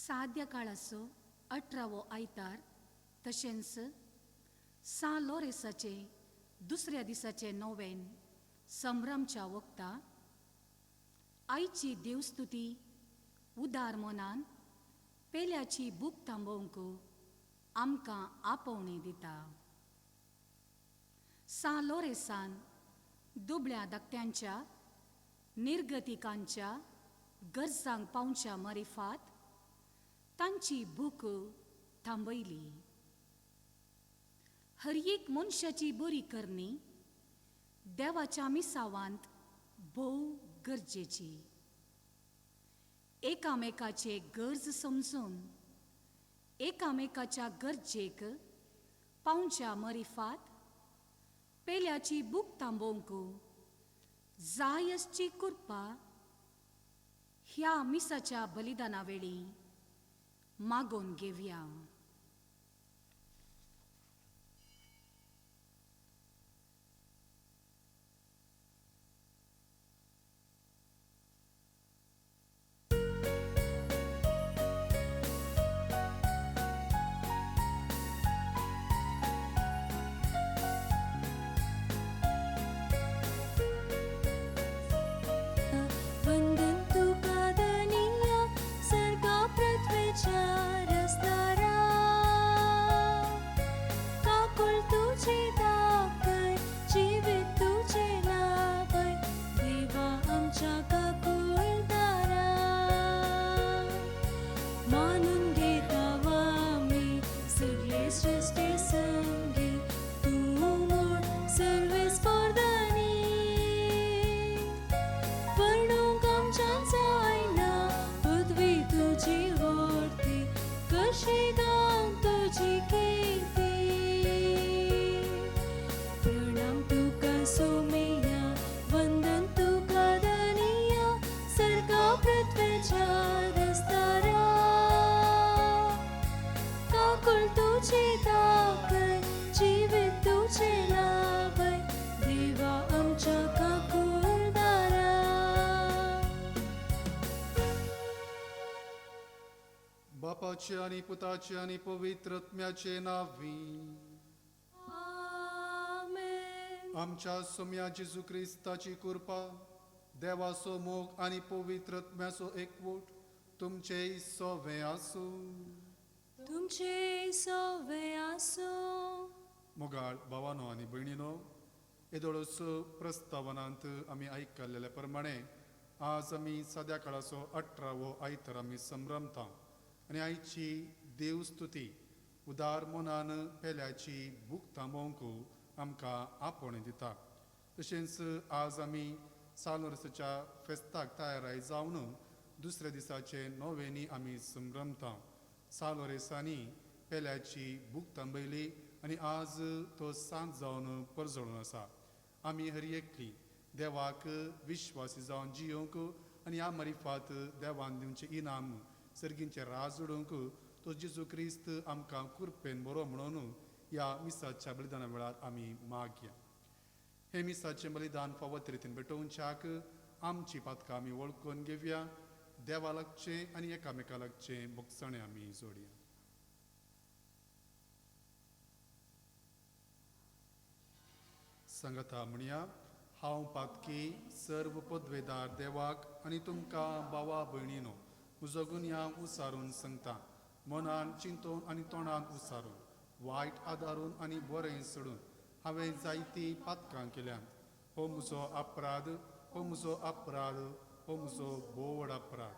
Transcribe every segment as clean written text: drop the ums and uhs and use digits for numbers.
साद्या काळाचो 18वो आयतार तशेंच सां लोरेसाचे दुसऱ्या दिसाचे नोवेन संभ्रमच्या वखता आयची देवस्तुती उदार मनान पेल्याची भूक थांबोवंक आमकां आपोवणी दिता. सां लोरेसान दुबळ्या धाकट्यांच्या निर्गतिकांच्या गरजांक पावच्या मरिफात तांची भूक थांबयली. हर एक मनशाची बरी करणी देवाच्या मिसावांत भोव गरजेची. एकामेकाचे गरज समजून एकामेकाच्या गरजेक पावच्या मरिफात पेल्याची भूक थांबोवंक जाय आसची कृपा ह्या मिसाच्या बलिदाना वेळी मागोवन घेवया. वंदन तुका धनिया सर्गा पृथ्वेच्या रसदारा, काकुळ तुझे दाखय जिवीत तुझे लाभय देवा आमच्या काकुळदारा. मानून घेता आमी सगळे सृष्टी संगी तूं मूळ सर्वेस्पर्धानी, वर्णूंक आमच्यान जायना पृथ्वी तुजी वर्ती कशी गावंक तुजी कीर्ती. प्रणाम तुका सोमिया वंदन तुका धनिया सर्गा पृथ्वेच्या रस्तारा, काकुळ तुझी दाखय जिवीत तुझे लाभय देवा आमच्या काकुळदारा. बापाचे आनी पुताचे आनी पवित्र आत्म्याचे नांवी आमेन. आमच्या सोम्या जेजू क्रिस्ताची कृपा, देवाचो मोग आनी पवित्र आत्म्याचो एकवट तुमचे सोवे आसूं. तुमचे सोवे आसूं. मोगाळ भावानो आनी भयणीनो, येदोळच प्रस्तावनांत आमी आयकल्लेल्या प्रमाणे आज आमी साद्या काळाचो 18वो आयतार आमी संभ्रमता आनी आयची देवस्तुती उदार मनान पेल्याची भूक थांबोवंक आमकां आपोवणें दिता. तशेंच आज आमी सालोरसाच्या फेस्ताक तयाराय जावन दुसऱ्या दिसाचे नोवेनी आमी संभ्रमता. सालोरेसांनी पेल्याची भूक थांबयली आनी आज तो सांत जावन परजळून आसा. आमी हर एकली देवाक विश्वासी जावन जियोवंक आनी ह्या मरिफात देवान दिवचें इनाम सर्गींचें राज जोडूंक तो जेजू क्रिस्त आमकां कृपेन बरो म्हणून ह्या मिसाच्या बलिदाना वेळार आमी मागया. हे मिसाचें बलिदान फावत रितीन भेटोवच्याक आमची पातकां आमी वळखून घेवया. देवा लागचें आनी एकामेका लागचें भोगसणें आमी जोडया. सांगता म्हणया, हांव पातकी सर्व पदवेदार देवाक आनी तुमकां भावा भयणीनो म्हजो गुन्यांव उसारून सांगता. मनान चिंतून आनी तोंडान उसारून, वायट आदारून आनी बरें सोडून हांवें जायतीं पातकां केल्यांत. हो म्हजो अपराध, हो म्हजो अपराध, हो म्हजो भोव अपराध.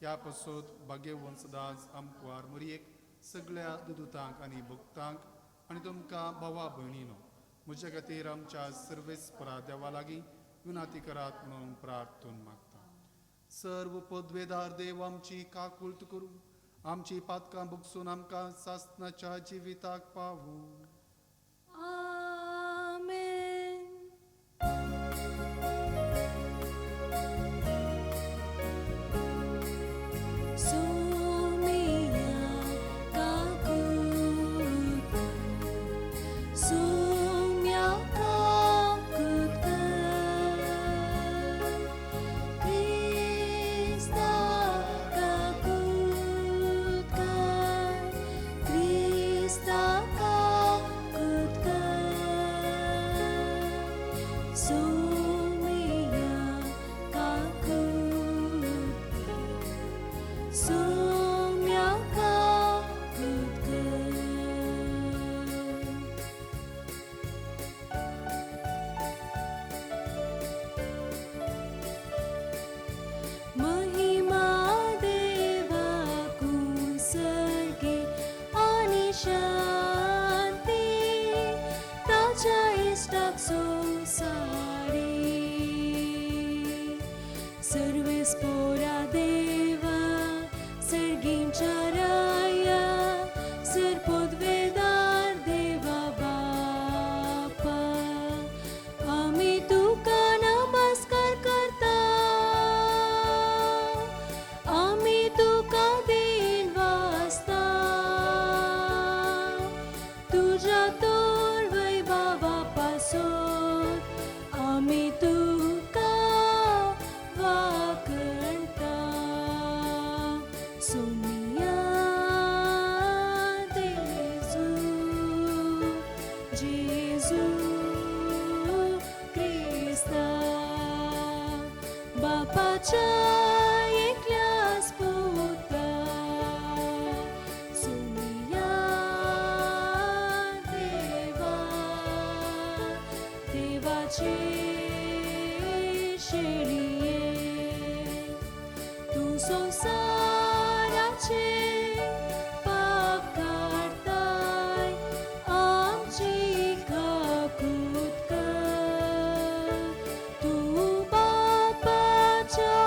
ह्या पासत भाग्यवंत सदांच आमकुवार मरयेक सगळ्या दुदुतांक आनी भक्तांक आनी तुमकां भावा भयणीनो म्हज्या खातीर आमच्या सर्वेस्परा देवा लागीं विनाती करात म्हणून प्रार्थून मागता. सर्व पदवेदार देव आमची काकुळट करूं, आमची पातकां भोगसून आमकां सासणाच्या जिविताक पावूं. आमेन. सोमिया काकुळ कर, सोम्या काकुळ कर, क्रिस्ता काकुळ सोमिया जेजू, जेजू क्रिस्ता, बापाच्या एकल्याच पुता. सोमिया देवा, देवाचे शेळये, तूं संवसाराचे पाप काडताय, आमची काकूत कर. तूं बापाच्या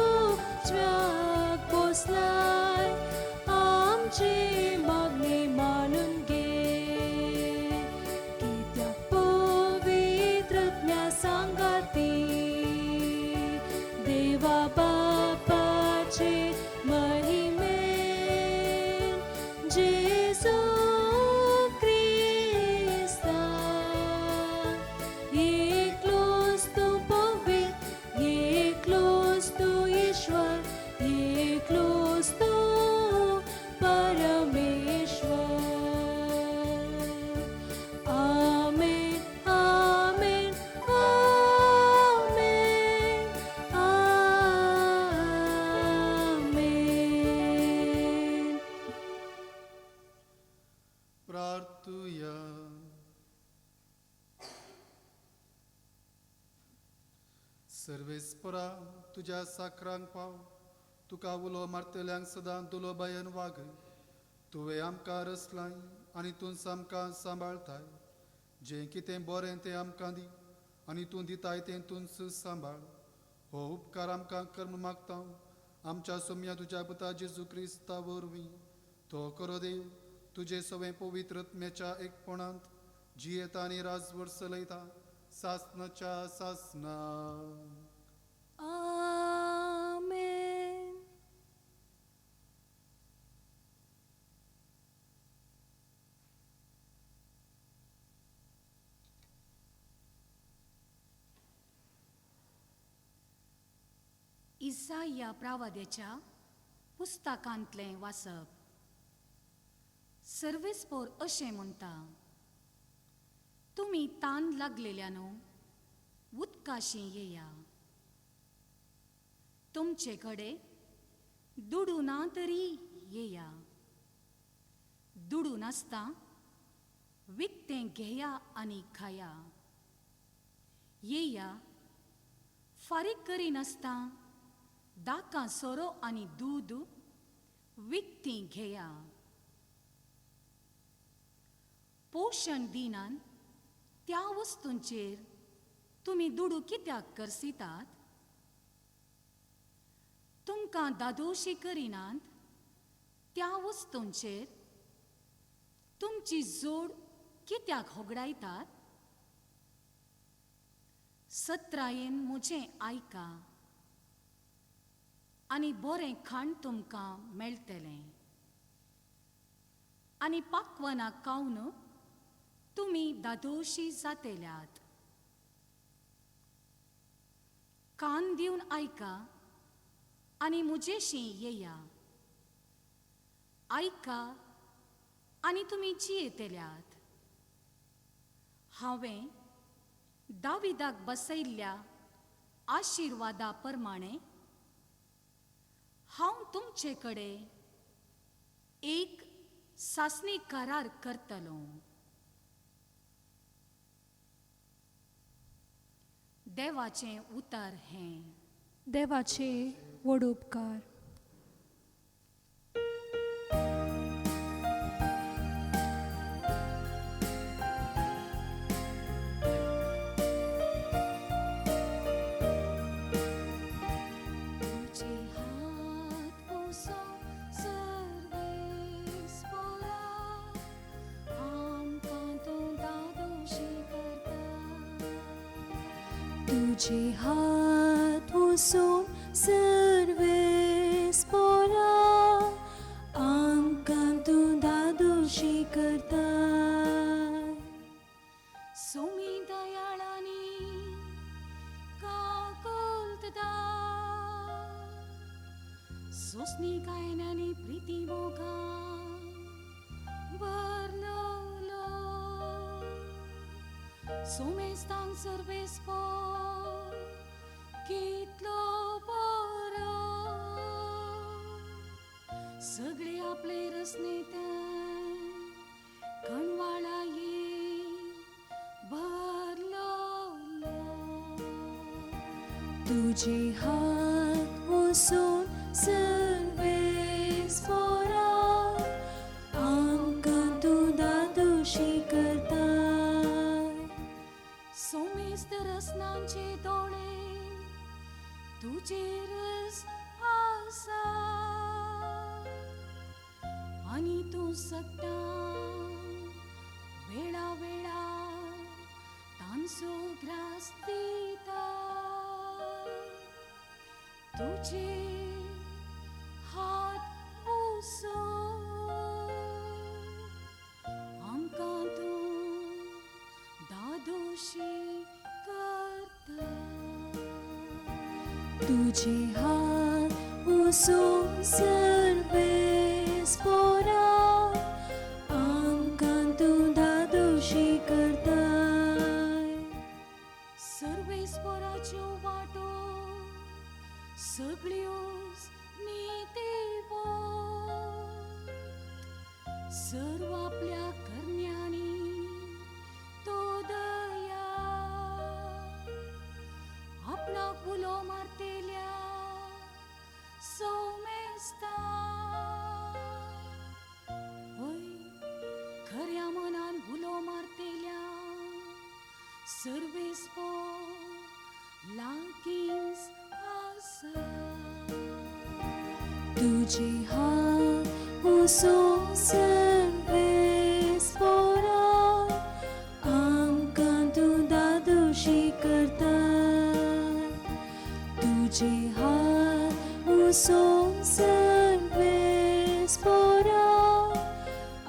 उजव्याक बसलाय, आमची मागणी मानून घे. कित्याक पवित्र आत्म्या सांगाती, देवा बापाचे महिमेन, जेजू क्रिस्ता, एकलोच तूं पवित्र, एकलोच तूं ईश्वर, एकलोच तूं परमेश्वर. आमेन, आमेन, आमेन, आमेन. प्रार्थुया. सर्वेस्परा, तुज्या साकरांक पाव, तुका उलो मारतल्यांक सदां दुलोबायन वागय. तुवें आमकां रचलाय आनी तूंच आमकां सांबाळताय. जें कितें बरें तें आमकां दी आनी तूं दिताय तें तूंच सांबाळ. हो उपकार आमकां कर म्हूण मागता आमच्या सोम्या तुज्या पुता जेजू क्रिस्ता वरवीं. तो करो देव तुजे सवें पवित्र आत्म्याच्या एकपणांत जियेता आनी राजवट चलयता सासनाच्या सासना. आमेन. इसाया प्रावाद्याच्या पुस्तकांतलें वाचप. सर्वेस्पोर अशें म्हणटा, तुमी तान लागलेल्यानो उदकाशी येया. तुमचे कडेन दुडू ना तरी येया. दुडू नासता विकतें घेया आनी खाया. येया, फारीक करिनासता दाकां सोरो आनी दूद विकतीं घेया. पोशण दिनान त्या वस्तूंचेर तुमी दुडू कित्याक करसितात? तुमकां दादोशी करिनात त्या वस्तूंचेर तुमची जोड कित्याक होगडायतात? सत्रायेन म्हजें आयका आनी बरें खाण तुमकां मेळटलें, आनी पाकवनाक खावन तुमी दादोशी जातेल्यात. कान दिवन आयका आनी म्हजेशी येया. आयका आनी तुमी जियेतल्यात. हांवें दाविदाक बसयल्ल्या आशिर्वादा प्रमाणे हांव तुमचे कडेन एक सासणी करार करतलो. देवाचें उतर हें. देवाचे व्हड उपकार. तुझे हात पुसो सर्वेस्पोरा, आमकां तूं दादोशी करता. तुझे हात पुसून सर्वेस्पोरा, आमकां तूं दादोशी करता. सोमी दयाळांनी काकुळटता, सोंसणीकायेन आनी प्रिती मोगान भरलोलो. सोमेस्तांक सर्वेस्पोर कितलो बरो, सगळे आपले रसनेंतल्यान कणवाळाये भरलोलो. तुझे हात वसून सर्वेस्पोरा आमकां तूं दादोशी करताय. सोमेस्त रसनांचे दोळे तुजेरच आसा आनी तूं सगटां वेळा वेळा तांचो ग्रास दिता. तुजे हात उसोवन आमकां तूं दादोशी करता. तुझे हात उसोवन सर्वेस्पोरा आमकां तूं दादोशी करताय. सर्वेस्पोराच्यो वाटो सगळ्योच नितीवो, सर्व आपल्या करण्यांनी तो दया आपणाक उलो मारतेल्या सोमेस्ता. वय खऱ्या मनान उलो मारतेल्या सर्वेस्पोर लागींच आसा. तुझे हात उसोवन सर्वेस्पोरा आमकां तूं दादोशी करताय. तुझे हात उसोवन सर्वेस्पोरा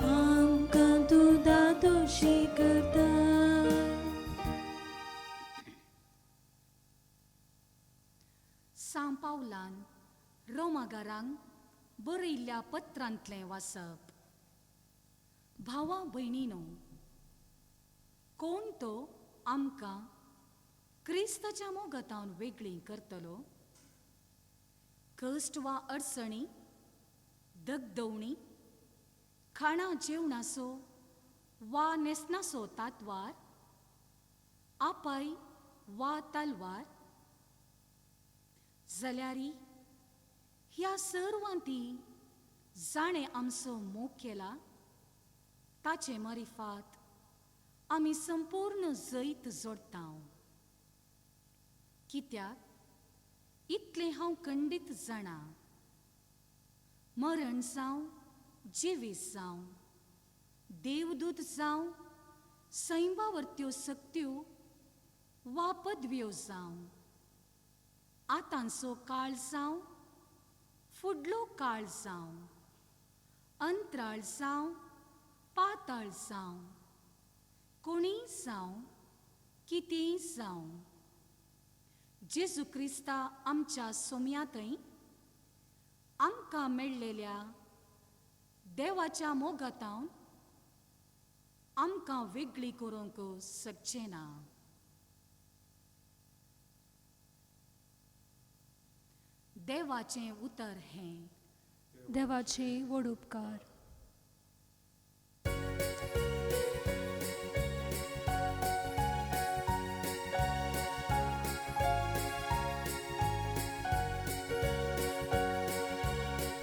आमकां तूं दादोशी करताय. सां पावलान रोमागारांक बरयल्ल्या पत्रांतलें वाचप. भावा भयणीनो, कोण तो आमकां क्रिस्ताच्या मोगातावन वेगळीं करतलो? कश्ट वा अडचणी, दगदवणी, खाणां जेवणाचो वा न्हेसणाचो तातवार, आपाय वा तलवार? जाल्यारी ह्या सर्वांती जाणें आमचो मोग केला ताचे मरिफात आमी संपूर्ण जैत जोडटा. कित्याक इतलें हांव खंडीत जाणा, मरण जावं जिवीत जावं, देवदूत जावं, सैमावरत्यो सक्त्यो वा पदव्यो जावं, आतांचो काळ जावं फुडलो काळ जावं, अंतराळ जावं पाताळ जावं, कोणीय जावं कितेंय जावं, जेजू क्रिस्ता आमच्या सोम्यांतय आमकां मेळ्ळेल्या देवाच्या मोगातावन आमकां वेगळी करूंक शकचें ना. देवाचें उतर हें. देवाचे व्हड उपकार.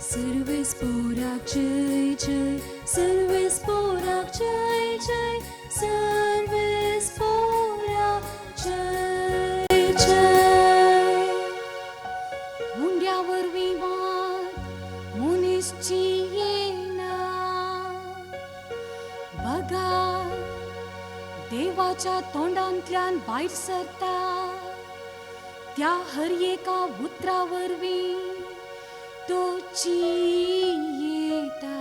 सर्वेस्पोराक जय जय, सर्वेस्पोराक जय जय, सर्वेस्पोराक जय जय. मुंड्या वरवीं मात मनीस जियेना, बगा देवाच्या तोंडांतल्यान भायर सरता त्या हर एका उतरा वरवीं तो जियेता.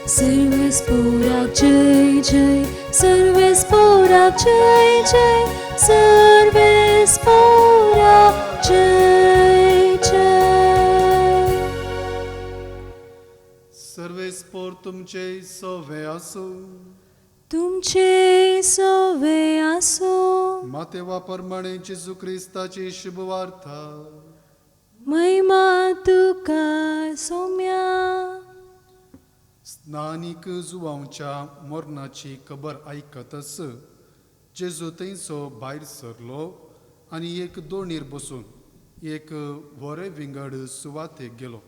सर्वेस्पोराक जय जय, सर्वेस्पोराक जय जय, सर्वेस्पोराक जय जय. सर्वेस्पोर तुमचे सवे आसूं. तुमचे सवे आसूं. मातेवा प्रमाणे जेजू क्रिस्ताची शुभवार्ता. महिमा तुका सोम्या. स्नानीक जुवांच्या मरणाची खबर आयकतच जेजू थंयचो भायर सरलो आनी एक दोणीर बसून एक व्हरे विंगड सुवातेक गेलो.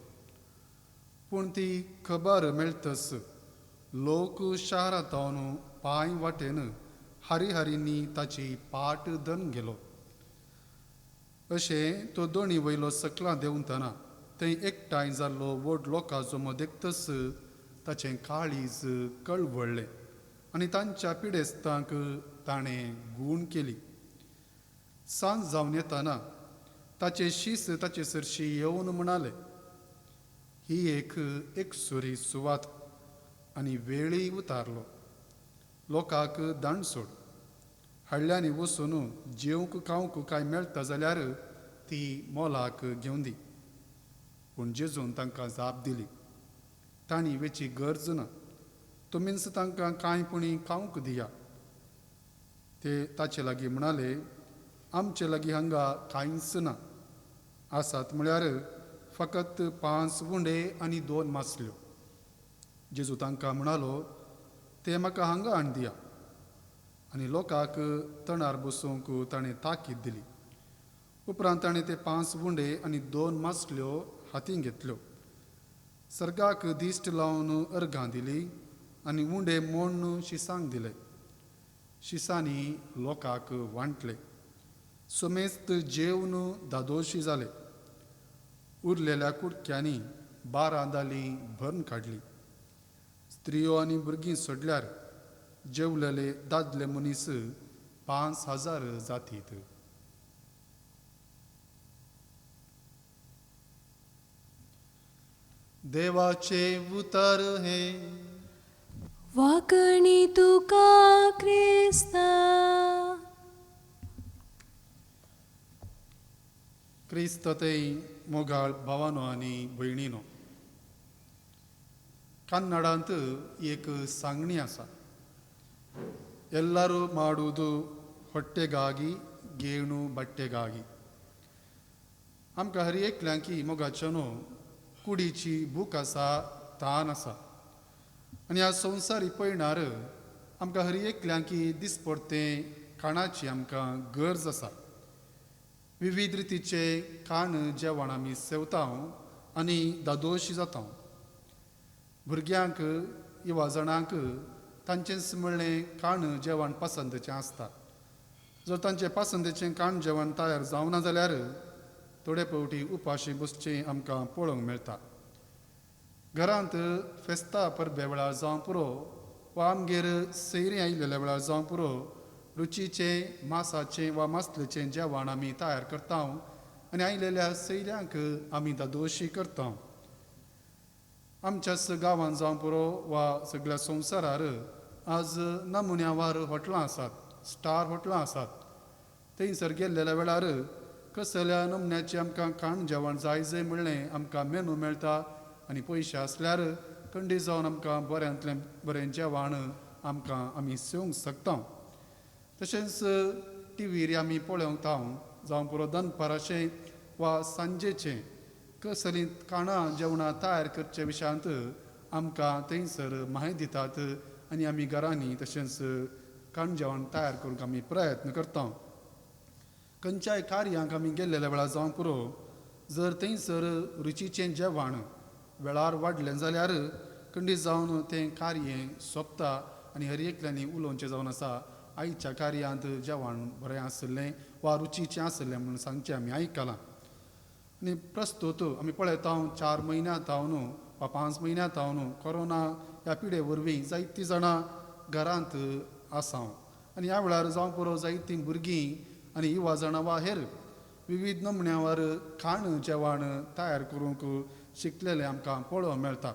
पूण ती खबर मेळतच लोक शारांत पांय वाटेन हारी हारींनी ताची पाट धरून गेलो. अशें तो दोणी वयलो सकला देंवतना थंय एकठांय जाल्लो व्हड लोकांचो मदेकतच ताचें काळीज कळवळ्ळें आनी तांच्या पिडेस्तांक ताणें गूण केली. सांज जावन येतना ताचे शीस ताचे सरशी येवन म्हणाले, ही एक एकसुरी सुवात आनी वेळय उतारलो. लोकांक दांड सोड हाडल्यांनी वचून जेवंक खावंक कांय मेळटा जाल्यार ती मोलाक घेवन दी. पूण जेजून तांकां जाप दिली, तांणी वेची गरज ना, तुमीच तांकां कांय पुणी खावंक दिया. ते ताचे लागीं म्हणाले, आमचे लागीं हांगा कांयच ना, आसात म्हळ्यार फकत 5 उंडे आनी 2 मासल्यो. जेजू तांकां म्हणालो, ते म्हाका हांगा हाण दिया. आनी लोकांक तणार बसोवंक ताणें ताकीद दिली. उपरांत ताणें ते 5 उंडे आनी 2 मासल्यो हातीं घेतल्यो, सर्गाक दिश्ट लावन अर्घां दिली आनी उंडे मोडून शिसांक दिले. शिसांनी लोकांक वांटले. समेस्त जेवन दादोशी जाले. उरलेल्या कुडक्यांनी 12 दालीं भरून काडली. स्त्रियो आनी भुरगीं सोडल्यार जेवलेले दादले मनीस 5000 जातीत. देवाचे उतर हे. वाकणी तुका क्रिस्ता. क्रिस्त ते मोगाळ भावानो आनी भयणीनो, कन्नडांत एक सांगणी आसा, ಎಲ್ಲರೂ ಮಾಡುವುದು ಹೊಟ್ಟೆಗಾಗಿ ಗೇಣು ಬಟ್ಟೆಗಾಗಿ. आमकां हर एकल्यांकी मोगाच्यानो कुडीची भूक आसा, तान आसा आनी ह्या संवसारी पयणार आमकां हर एकल्यांकी दिसपडतें खाणाची आमकां गरज आसा. विविध रितीचे खाण जेवण आमी सेवता आनी दादोशी जाता. भुरग्यांक युवा जाणांक तांचेंच म्हणलें खाण जेवण पसंतीचें आसता. जर तांचें पसंतीचें खाण जेवण तयार जावना जाल्यार थोडे फावटी उपाशी बसचें आमकां पळोवंक मेळटा. घरांत फेस्ता परबे वेळार जावं पुरो वा आमगेर सैरी आयिल्ल्या वेळार जावं पुरो, रुचीचें मासाचें वा मासलेचें जेवण आमी तयार करता आनी आयिल्ल्या सैऱ्यांक आमी दादोशी करता. आमच्याच गांवांत जावं पुरो वा सगळ्या संवसारार आज नमुन्यावार हॉटलां आसात, स्टार हॉटलां आसात. थंयसर गेल्लेल्या वेळार कसल्या नमुन्याचें आमकां खाण जेवण जाय जाय म्हणलें आमकां मेनू मेळटा आनी पयशे आसल्यार कंडी जावन आमकां बऱ्यांतलें बरें जेवण आमकां आमी सेवंक शकता. तशेंच टिवीर आमी पळोवंक जावं पुरो दनपाराचें वा सांजेचें कसलीं खाणां जेवणां तयार करचे विशयांत आमकां थंयसर म्हायती दितात आनी आमी घरांनी तशेंच खाण जेवण तयार करूंक आमी प्रयत्न करता. खंयच्याय कार्यांक आमी गेल्लेल्या वेळार जावं पुरो, जर थंयसर रुचीचें जेवण वेळार वाडलें जाल्यार खंडीत जावन तें कार्य सोंपता आनी हर एकल्यांनी उलोवचें जावन आसा, आयच्या कार्यांत जेवण बरें आशिल्लें वा रुचीचें आशिल्लें म्हणून सांगचें आमी आयकलां. आनी प्रस्तूत आमी पळयता 4 म्हयन्या जावन वा 5 म्हयन्या जावन कोरोना ह्या पिडे वरवीं जायतीं जाणां घरांत आसा आनी ह्या वेळार जावं पुरो जायतीं भुरगीं आनी युवा जाणां वा हेर विविध नमुन्यावर खाण जेवण तयार करूंक शिकलेलें आमकां पळोवंक मेळटा.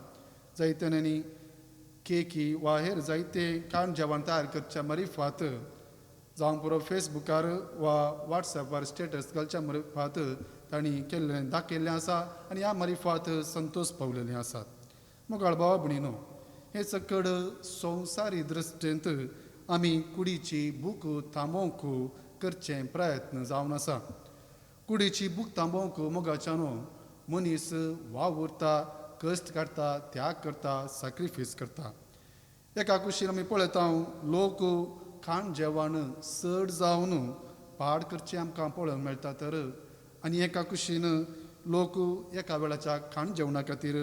जायत्यांनी केकी वा हेर जायते खाण जेवण तयार करच्या मरिफात जावं पुरो फेसबुकार वा वॉट्सॅपार स्टेटस घालच्या मरिफात तांणी केल्लें दाखयल्लें आसा आनी ह्या मरिफात संतोश पावलेले आसात. मोगाळ भावा भयणीनो, हे सकड संवसारी दृश्टेंत आमी कुडीची भूक थांबोवंक करचें प्रयत्न जावन आसा. कुडीची भूक थांबोवंक मोगाच्यानो मनीस वावुरता, कश्ट काडटा, त्याग करता, सॅक्रिफायस करता. एका कुशीन आमी पळयता लोक खाण जेवण चड जावन पाड करचें आमकां पळोवंक मेळटा, तर आनी एका कुशीन लोक एका वेळाच्या खाण जेवणा खातीर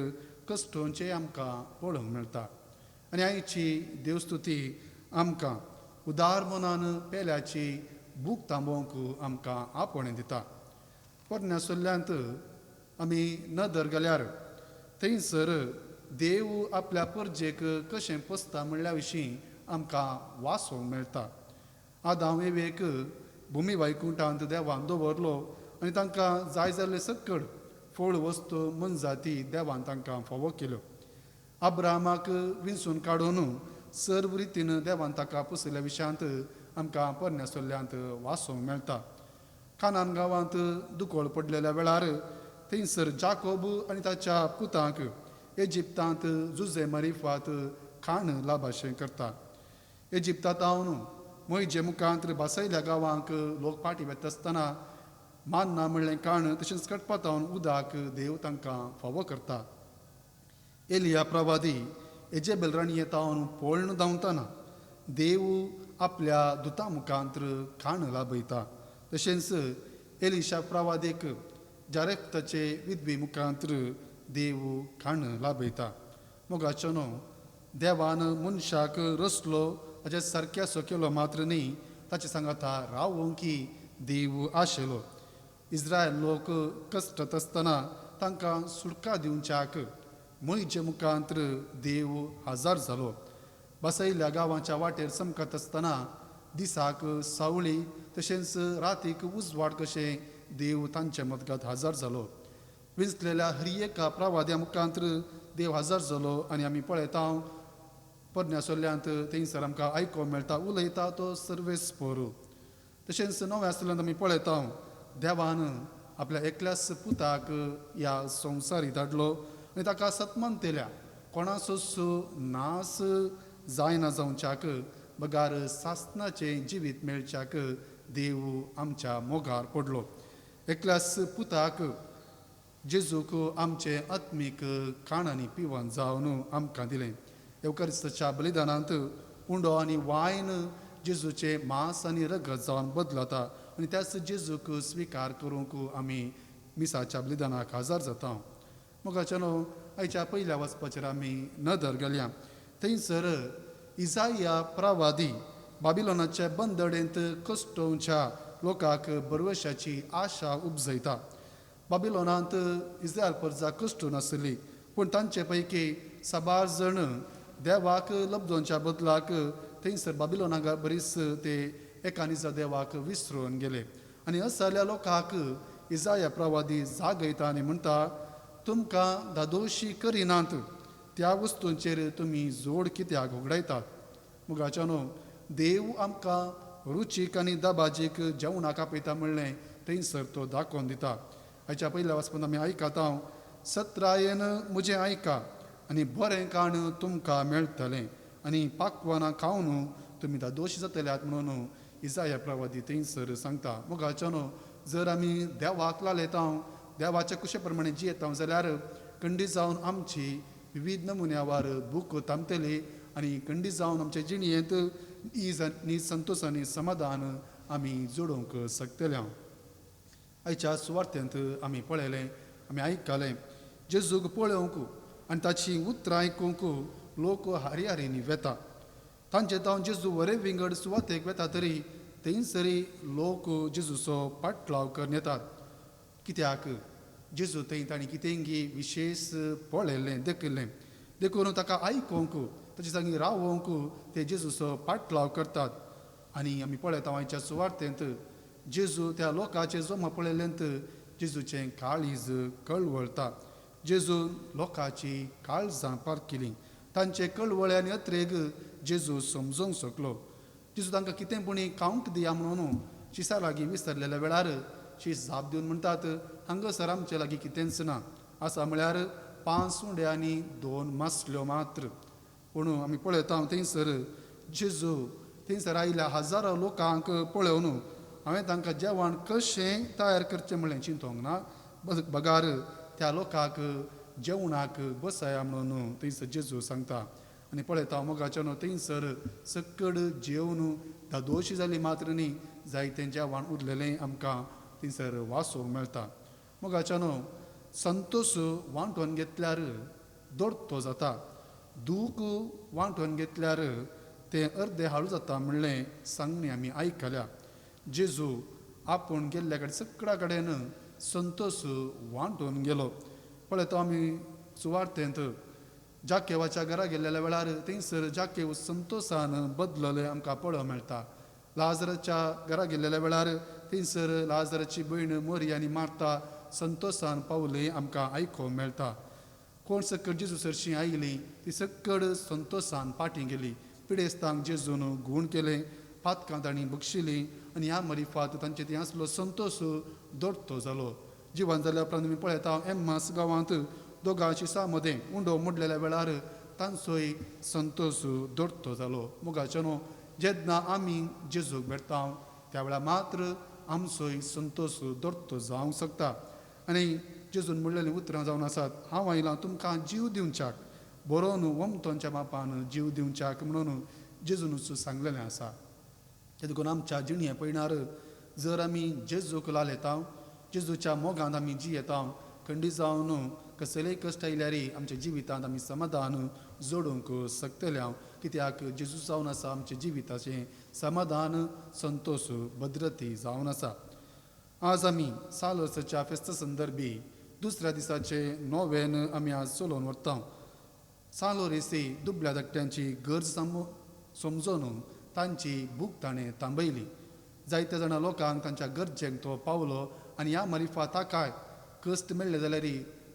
कश्टोवचें आमकां पळोवंक मेळटा. आनी आयची देवस्तुती आमकां उदार मनान पेल्याची भूक थांबोवंक आमकां आपोवणें दिता. पोरण्या सल्ल्यांत आमी नदर घाल्यार थंयसर देव आपल्या परजेक कशें पोसता म्हणल्या विशीं आमकां वाचोवंक मेळटा. आदांव एवेक भुमी वैकुंठांत देवान दवरलो आनी तांकां जाय जाल्ले सकड फळ वस्तू मनजाती देवान तांकां फावो केल्यो. अब्राहमाक विंचून काडून सर्व रितीन देवान ताका पोशिल्ल्या विशयांत आमकां पोरण्या सल्ल्यांत वाचोवंक मेळटा. कानान गांवांत दुकळ पडलेल्या वेळार थंयसर जाकोब आनी ताच्या पुतांक इजिप्तांत जुजे मरिफात खाण लाभाशें करता. इजिप्तांत हांव मोहिजे मुखांत बासयल्या गांवांक लोक फाटी वेता आसतना मान्ना म्हणलें काण तशेंच कटपात हांव उदक देव तांकां फावो करता. एलिया प्रवादी एजेबेल राणये तावन पळून धांवतना देव आपल्या दुता मुखांत खाण लाभयता. तशेंच एलिशा प्रवादीक जारेफ्ताचे विधवे मुखांत देव खाण लाभयता. मोगाचो न्हू देवान मनशाक रसलो ताच्या सारक्या सो केलो मात्र न्ही, ताचे सांगाता रावोंक की देव आशिल्लो. इस्रायल लोक कश्टत आसतना तांकां सुटका दिवच्याक मोहिजे मुखांत देव हजर जालो. बसयल्ल्या गांवाच्या वाटेर चमकत आसतना दिसाक सावळी तशेंच रातीक उजवाड कशें देव तांचे मदगत हजर जालो. विंचलेल्या हर एका प्रवाद्या मुखांत देव हजर जालो आनी आमी पळयता पोरण्या सल्ल्यांत थंयसर आमकां आयकूंक मेळटा उलयता तो सर्वेस पोरू. तशेंच नव्या सल्ल्यांत आमी पळयता देवान आपल्या एकल्याच पुताक ह्या संवसारी धाडलो आनी ताका सत्मान दिल्या कोणाचोच नास जायना जावच्याक बगार सासनाचें जिवीत मेळच्याक देव आमच्या मोगार पडलो. एकल्याच पुताक जेजूक आमचें आत्मीक खाण आनी पिवन जावन आमकां दिलें. येवकारिस्ताच्या बलिदानांत उंडो आनी वायन जेजूचें मांस आनी रगत जावन बदलता आनी त्याच जेजूक स्विकार करूंक आमी मिसाच्या बलिदानाक हजर जाता. मोगाच्या न्हू आयच्या पयल्या वचपाचेर आमी नदर घालया. थंयसर इजाया प्रवादी बाबिलोनाच्या बंदडेंत कश्टोवच्या लोकांक बरवशाची आशा उपजयता. बाबिलोनांत इस्रायल परजा कश्टून आसली, पूण तांचे पैकी साबार जण देवाक लब्दोनच्या बदलाक थंयसर बाबिलोनाक बरीच ते एकानिजा देवाक विसरून गेले. आनी असल्या लोकांक इजाया प्रवादी जागयता आनी म्हणटा तुमकां धादोशी करिनात त्या वस्तूंचेर तुमी जोड कित्याक होगडायतात. मोगाच्या न्हू देव आमकां रुचीक आनी दबाजीक जेवणाक आपयता म्हणलें थंयसर तो दाखोवन दिता. हाच्या पयल्या वाचपांत आमी आयकता सत्रायेन म्हजें आयका आनी बरें काण तुमकां मेळटलें आनी पाकवानां खावन तुमी धादोशी जातल्यात म्हणून इजाया प्रवादी थंयसर सांगता. मोगाच्या न्हू जर आमी देवाक लालयता देवाच्या कुशे प्रमाणे जियेता जाल्यार कंडी जावन आमची विविध नमुन्यावार भूक थांबतली आनी कंडी जावन आमचे जिणयेंत नीज संतोश आनी समाधान आमी जोडूंक शकतले. आयच्या सुवार्थेंत आमी पळयलें, आमी आयकलें जेजूक पळोवंक आनी ताची उतरां आयकूंक लोक हारी हारींनी वेता. तांचे तावन जेजू वरे विंगड सुवातेक वेता तरी थंयसरी लोक जेजूचो पाटलाव करून येतात. कित्याक जेजू थंय तांणी कितेंगी विशेश पळयलें देखिल्लें देखून ताका आयकूंक ताचे सांगी रावोंक ते जेजूचो पाटलाव करतात. आनी आमी पळयता आयच्या सुवार्थेंत जेजू त्या लोकांचे जमा पळयलेंत जेजूचें काळीज कळवळता. जेजू लोकांची काळजां पारखिलीं, तांचे कळवळे आनी अत्रेग जेजू समजूंक शकलो. जेजू तांकां कितें पुणी खावंक दिया म्हणून शिसा लागीं विसरलेल्या वेळार शीस जाप दिवन म्हणटात हांगासर आमचे लागीं कितेंच ना, आसा म्हळ्यार 5 उंडे आनी 2 मासल्यो मात्र. पूण आमी पळयता थंयसर जेजू थंयसर आयिल्ल्या हजारो लोकांक पळोवन हांवें तांकां जेवण कशें तयार करचें म्हणलें चिंतोंक ना, बगार त्या लोकांक जेवणाक बसया म्हणून थंयसर जेजू सांगता. आनी पळयता मोगाच्यान थंयसर सकड जेवन धादोशी जाली मात्र न्ही, जायतें जेवण उरलेलें आमकां थंयसर वाचूंक मेळटा. मोगाच्यान संतोश वांटून घेतल्यार दोडतो जाता, दूख वांटून घेतल्यार तें अर्दे हाळू जाता म्हणलें सांगणें आमी आयकल्या. जेजू आपूण गेल्ल्या कडेन सगळ्या कडेन संतोश वांटून गेलो. पळयता आमी सुवार्थेंत जाकेवाच्या घरा गेल्ल्या वेळार थंयसर जाकेव संतोशान बदलले आमकां पळोवंक मेळटा. लाजराच्या घरा गेल्ल्या वेळार थंयसर लाजराची भयण मोरी आनी मार्ता संतोशान पावले आमकां आयकूंक मेळटा. कोण सकड जेजू सरशीं आयली ती सकड संतोशान फाटीं गेली. पिडेस्तांक जेजून गूण केलें, पातकां तांणी बक्षिलीं आनी ह्या मरिफात तांचे थंय आसलो संतोश दोडतो जालो. जिवन जाल्या उपरांत आमी पळयता एम्मास गांवांत दोगां शिसां मदें उंडो मोडलेल्या वेळार तांचोय संतोश दोडतो जालो. मोगाच्यानो जेन्ना आमी जेजूक भेटता त्या वेळार मात्र आमचोय संतोश दोडतो जावंक शकता. आनी जेजून म्हणलेलीं उतरां जावन आसात, हांव आयलां तुमकां जीव दिवच्याक, बरोवन वमतोंच्या बापान जीव दिवच्याक म्हणून जेजूनच सांगलेलें आसा. ते देखून आमच्या जिणें पयणार जर आमी जेजूक लाल येता, जेजूच्या मोगांत आमी जियेता, खंडीत जावन कसलेय कश्ट आयल्यार आमच्या जिवितांत आमी समाधान जोडूंक शकतले हांव, कित्याक जेजू जावन आसा आमच्या जिविताचें समाधान, संतोश, भद्रती जावन आसा. आज आमी साल वर्साच्या फेस्त संदर्भी दुसऱ्या दिसाचे नोवेन आमी आज चलोवन व्हरता. सालोरेसी दुबल्या धाकट्यांची गरज समजून तांची भूक ताणें थांबयली. जायत्या जाणां लोकांक तांच्या गरजेक तो पावलो आनी ह्या मरिफा ताकाय कश्ट मेळ्ळे जाल्यार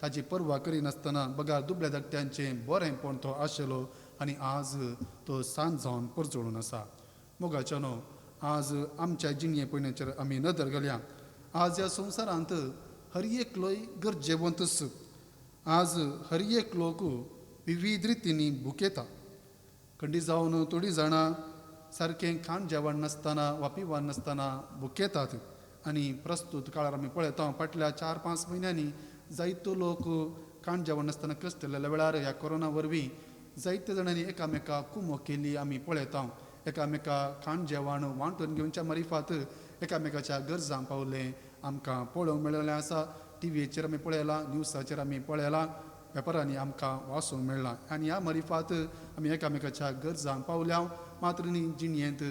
ताची पर्वा करिनासतना बगार दुबल्या धाकट्यांचें बरेंपण तो आशिल्लो आनी आज तो सांज जावन परजळून आसा. मोगाच्यानो आज आमच्या जिणये पयण्याचेर आमी नदर घालया. आज ह्या संवसारांत हर एकलोय गरजेवंतच. आज हर एक लोक विविध रितींनी भुकेता. खंडी जावन थोडीं जाणां सारकें खाण जेवण नासतना वा पिवन नासतना भुकेतात. आनी प्रस्तूत काळार आमी पळयता फाटल्या 4-5 म्हयन्यांनी जायतो लोक खाण जेवण नासतना कश्टलेल्या वेळार ह्या कोरोना वरवीं जायत्या जाणांनी एकामेका कुमो केली आमी पळयता. एकामेका खाण जेवण वांटून घेवच्या मारिफात एकामेकाच्या गरजांक पावलें आमकां पळोवंक मेळिल्लें आसा. टिवीचेर आमी पळयलां, न्यूजाचेर आमी पळयलां, पेपरांनी आमकां वाचूंक मेळ्ळां. आनी ह्या मारिफात आमी एकामेकाच्या गरजांक पावल्या मात्र न्ही जिणयेंत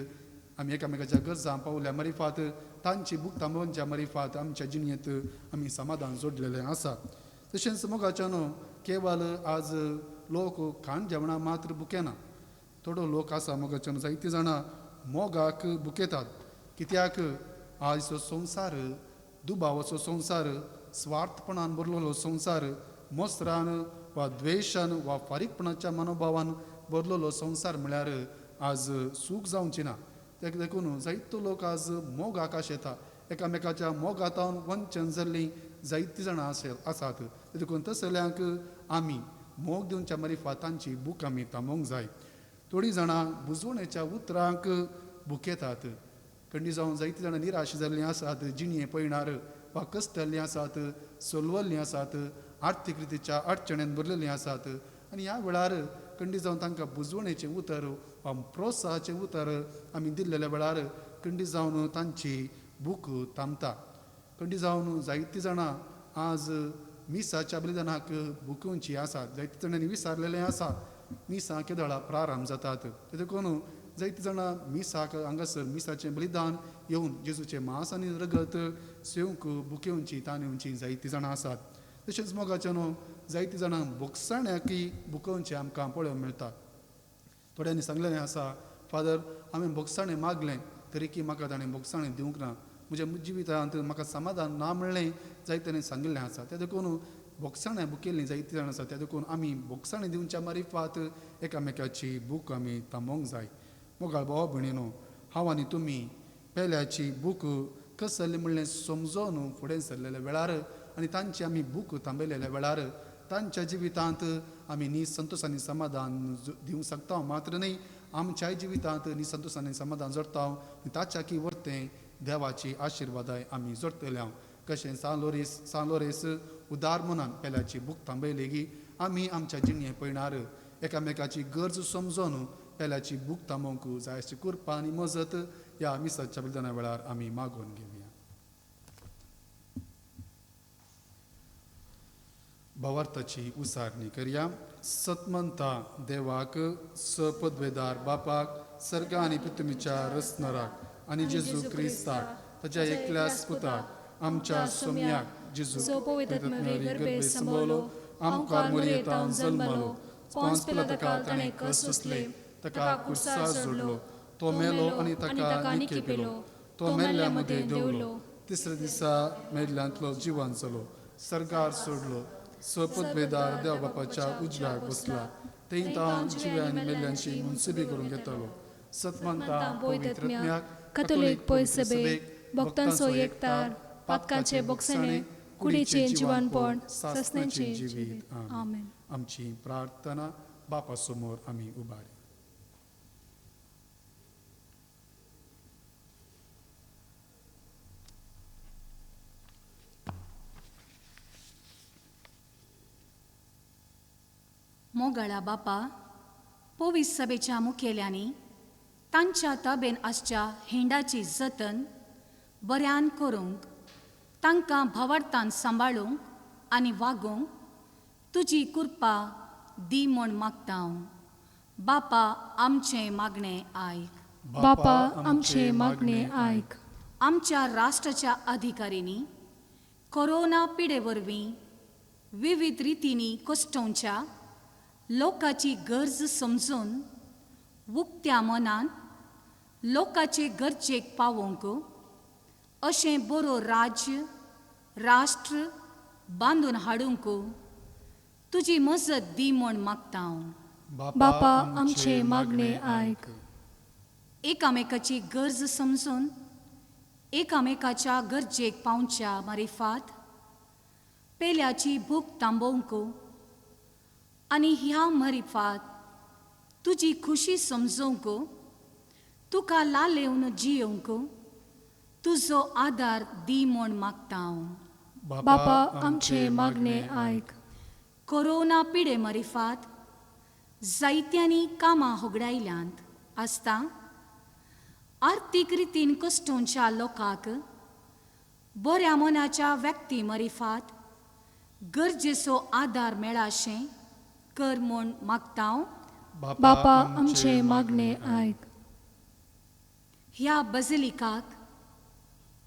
आमी एकामेकाच्या गरजांक पावल्या मारिफात तांची भूक थांबोवच्या मारिफात आमच्या जिणयेंत आमी समाधान जोडलेलें आसा. तशेंच मोगाच्यानो केवल आज लोक खाण जेवणां मात्र भुकेना. थोडो लोक आसा मोगाच्यानो जायतीं जाणां मोगाक भुकेतात. कित्याक आयचो संवसार दुबावाचो संवसार, स्वार्थपणान भरलेलो संवसार, मोसरान वा द्वेशान वा फारीकपणाच्या मनोभावान भरलेलो संवसार म्हळ्यार आज सूख जावची ना. ताका देखून जायतो लोक आज मोगाक आशेता. एकामेकाच्या मोगांत वंचन जाल्लीं जायतीं जाणां आसात. देखून तसल्यांक आमी मोग दिवच्या मारिफात तांची भूक आमी थांबोवंक जाय. थोडीं जाणां बुजवणेच्या उतरांक भुकेतात. खंडी जावन जायतीं जाणां निराश जाल्लीं आसात, जिणये पयणार वा कश्टल्लीं आसात, सोलवल्लीं आसात, आर्थीक रितीच्या अडचणेन भरलेलीं आसात. आनी ह्या वेळार खंडी जावन तांकां बुजवणेचें उतर वा प्रोत्साहाचें उतर आमी दिल्लेल्या वेळार खंडी जावन तांची भूक थांबता. खंडी जावन जायतीं जाणां आज मिसाच्या बलिदानाक भुकोवची आसात. जायतीं जाणांनी विसारलेलें आसा मिसां केदळा प्रारंभ जातात. देखून जायतीं जाणां मिसाक हांगासर मिसाचें बलिदान येवन जेजूचें मांस आनी रगत सेवंक भुकेवची ताणेवची जायतीं जाणां आसात. तशेंच मोगाच्यानो जायतीं जाणां भोगसाण्याकय भुकोवचें आमकां पळोवंक मेळटा. थोड्यांनी सांगलेलें आसा, फादर हांवें भोगसाणें मागलें तरीकी म्हाका ताणें भोगसाणें दिवंक ना, म्हज्या जिवितांत म्हाका समाधान ना म्हणलें जायत्यांनी सांगिल्लें आसा. ते देखून भोगसाणें भुकेल्लीं जायतीं जाणां आसा. ते देखून आमी भोगसाणें दिवच्या मारिफात एकामेकाची भूक आमी थांबोवंक जाय. मोगाळ भाव भयणीनो, हांव आनी तुमी पेल्याची भूक कसली म्हणलें समजून फुडें सरलेल्या वेळार आनी तांची आमी भूक थांबयलेल्या वेळार तांच्या जिवितांत आमी निसंतोश आनी समाधान दिवंक शकता मात्र न्हय आमच्याय जिवितांत निसंतोश आनी समाधान जोडटा आनी ताच्या की वर्तें देवाची आशिर्वादाय आमी जोडटले हांव. कशें सान लोरेस उदार मनान पेल्याची भूक थांबयली आमी आमच्या जिणे पयणार एकामेकाची गरज समजून पेल्याची भूक थांबोवंक जाय अशी कृपा आनी मजत ह्या मिसाच्या बलिदाना वेळार आमी मागोवन घेवया. भावार्थाची उसारणी करया. सतमंता देवाक सपदवेदार बापाक सर्गा आनी पृथ्वीच्या रचणाराक आनी जेजू क्रिस्ताक ताच्या एकल्याच पुताक आमच्या सोम्याक जेजू गर्भे संभवलो आमकां मोरयेतावन जल्मलो पोन्स पिलाताका ताणें कस सोंसले ताका कुर्सार जोडलो तो मेलो आनी ताका निके पिलो तो मेल्ल्या मदें देंवलो तिसऱ्या दिसा मेल्ल्यांतलो जिवन जालो सर्गार सोडलो सपदवेदार देव बापाच्या उजव्याक बसला थंय तावन जिव्या आनी मेल्ल्यांची मुनसुबी करून घेतलो. सतमंता पवित्र कथोलीक पयसभेक भक्तांचो एकतार पातकांचे बोगसणे कुडीचें जिवानपण सासणाचें जिवीत. आमेन. आमची प्रार्थना बापा समोर आमी उबारी. मोगाळा बापा, पोवीस सभेच्या मुखेल्यांनी तांच्या ताबेन आसच्या हेंडाची जतन बऱ्यान करूंक तांकां भावार्थान सांबाळूंक आनी वागोवंक तुजी कृपा दी म्हूण मागता हांव. बापा आमचें मागणें आयक. बापा आमचें मागणें आयक. आमच्या राष्ट्राच्या अधिकाऱ्यांनी कोरोना पिडे वरवीं विविध रितींनी कश्टोवच्या लोकांची गरज समजून उक्त्या मनान लोकांचे गरजेक पावोवंक अशें बरो राज्य राष्ट्र बांदून हाडूंक तुजी मजत दी म्हूण मागता हांव. बापा आमचें मागणें आयक. एकामेकाची गरज समजून एकामेकाच्या गरजेक पावच्या मारिफात पेल्याची भूक थांबोवंक आनी ह्या मारिफात तुजी खुशी समजोवंक तुका लालेवन जियोवंक तुजो आदार दी म्हूण मागता हांव. बापा आमचें मागणें आयक. कोरोना पिडे मारिफात जायत्यांनी कामां होगडायल्यांत आसता आर्थीक रितीन कश्टोवच्या लोकांक बऱ्या मनाच्या व्यक्ती मारिफात गरजेचो आदार मेळाशें कर म्हूण मागता हांव. बापा आमचें मागणें आयक. ह्या बजलिकाक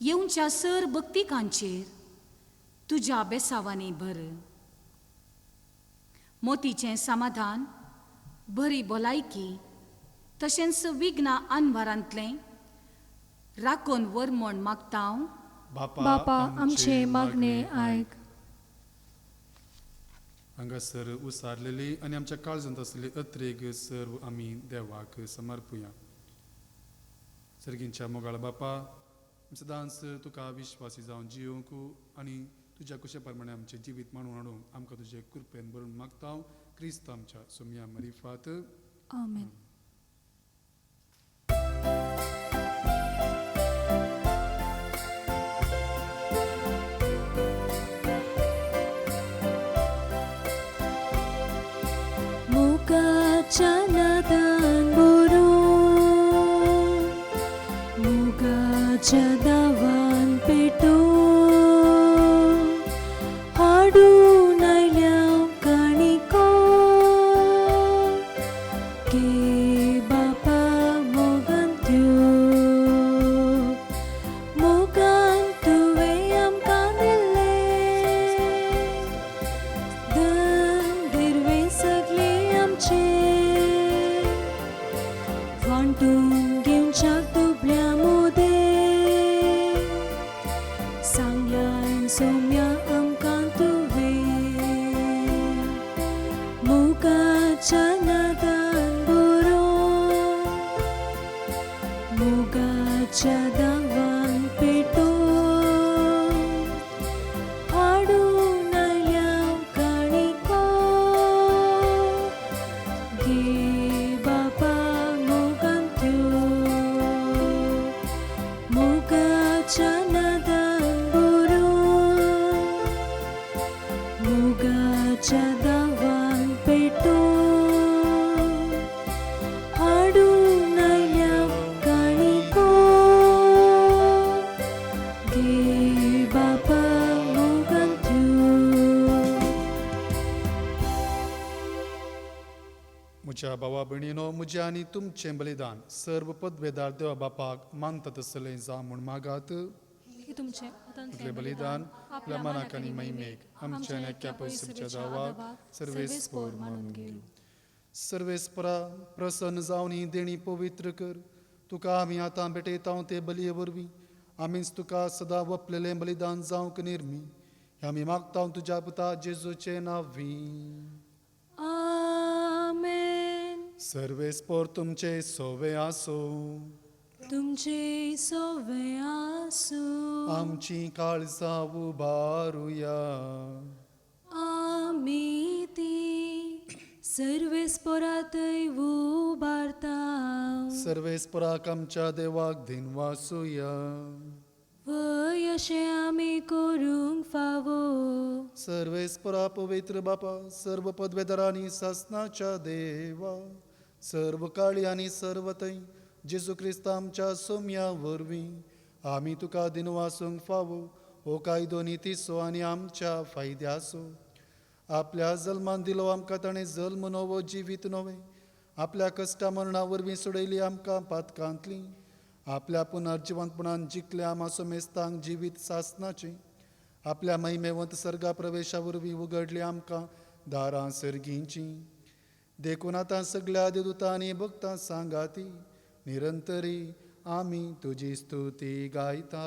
येवच्या सर भक्तिकांचेर तुज्या बेसावांनी भर मोतीचें समाधान बरी भलायकी तशेंच विघ्ना अनवारांतलें राखून वर म्हूण मागता हांव. बापा आमचें मागणें आयक. हांगासर उसारलेली आनी आमच्या काळजांत आसलेली अत्रेग सर्व आमी देवाक समर्पुया. सर्गींच्या मोगाळ बापा, सदांच तुका विश्वासी जावन जियोवंक आनी तुज्या कुशे प्रमाणे आमचें जिवीत मांडून हाडूंक आमकां तुजे कृपेन भरून मागता हांव. क्रिस्त आमच्या सोम्या मरिफात. आमेन. मुगाच्या नादान बरोवन मुगाच्या दावान पेटोवन हाडून आयल्या काणिको के बापा मोगान त्यो मोगान तुवें आमकां दिल्लें धन दिरवें सगळें आमचें वांटून घेवच्याक दुबळ्या मोदें सांगलां सोम्या आमकां तुवें मोगाच्या नादान बरोवन मोगाच्या दावान पेटोवन हाडून आयल्या काणिको म्हज्या भावा भयणीनो, म्हजें आनी तुमचें बलिदान सर्व पदवेदार देवा बापाक मानता तसलें जावं म्हूण मागात. की तुमचे हातांतलें आपलें बलिदान आपल्या मनाक आनी महिमेक आमच्या आनी आख्ख्या पयसुच्या दावाक सर्वेस्पोर मानून घेवं. सर्वेस्परा प्रसन्न जावन ही देणी पवित्र कर. तुका आमी आतां भेटयता ते बलये वरवीं आमीच तुका सदां वपलेलें बलिदान जावंक निर्मी. हें आमी मागता तुज्या पुता जेजूचे नांवी. आमेन. सर्वेस्पोर तुमचे सोवे आसूं. तुमचे सोवे आसूं. आमची काळजां उबारुया. आमी ती सर्वेस्पोरातय उबारता. सर्वेस्पराक आमच्या देवाक दिनवासुया. वय अशें आमी करूंक फावो. सर्वेस्परा पवित्र बापा, सर्व पदवेदारांनी सासनाच्या देवा, सर्व काळी आनी सर्व थंय जेजू क्रिस्त आमच्या सोम्या वरवीं आमी तुका दिनवासूंक फावो. हो कायदो नितीचो आनी आमच्या फायद्याचो. आपल्या जल्मान दिलो आमकां ताणें जल्म नवो जिवीत नवें. आपल्या कश्टा मरणा वरवीं सोडयली आमकां पातकांतली. आपल्या पुनर्जिवंतपणान जिखल्या आमा समेस्तांक जिवीत सासनाचें. आपल्या महिमेवंत सर्गा प्रवेशा वरवीं उगडली आमकां दारां सर्गींची. देखून आतां सगळ्या देवदूतांनी भक्तां सांगाती निरंतरी आमी तुजी स्तुती गायता.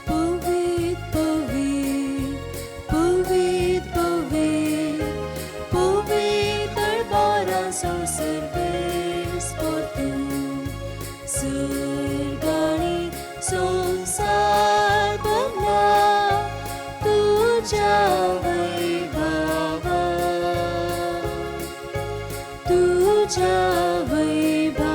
पवित्र पवित्र पवित्र पवित्र पवित्र बारासो सर्वेस्पोर तूं. सर्गाणी संवसार भरला तुज्या वैभवान, तुज्या वैभवान.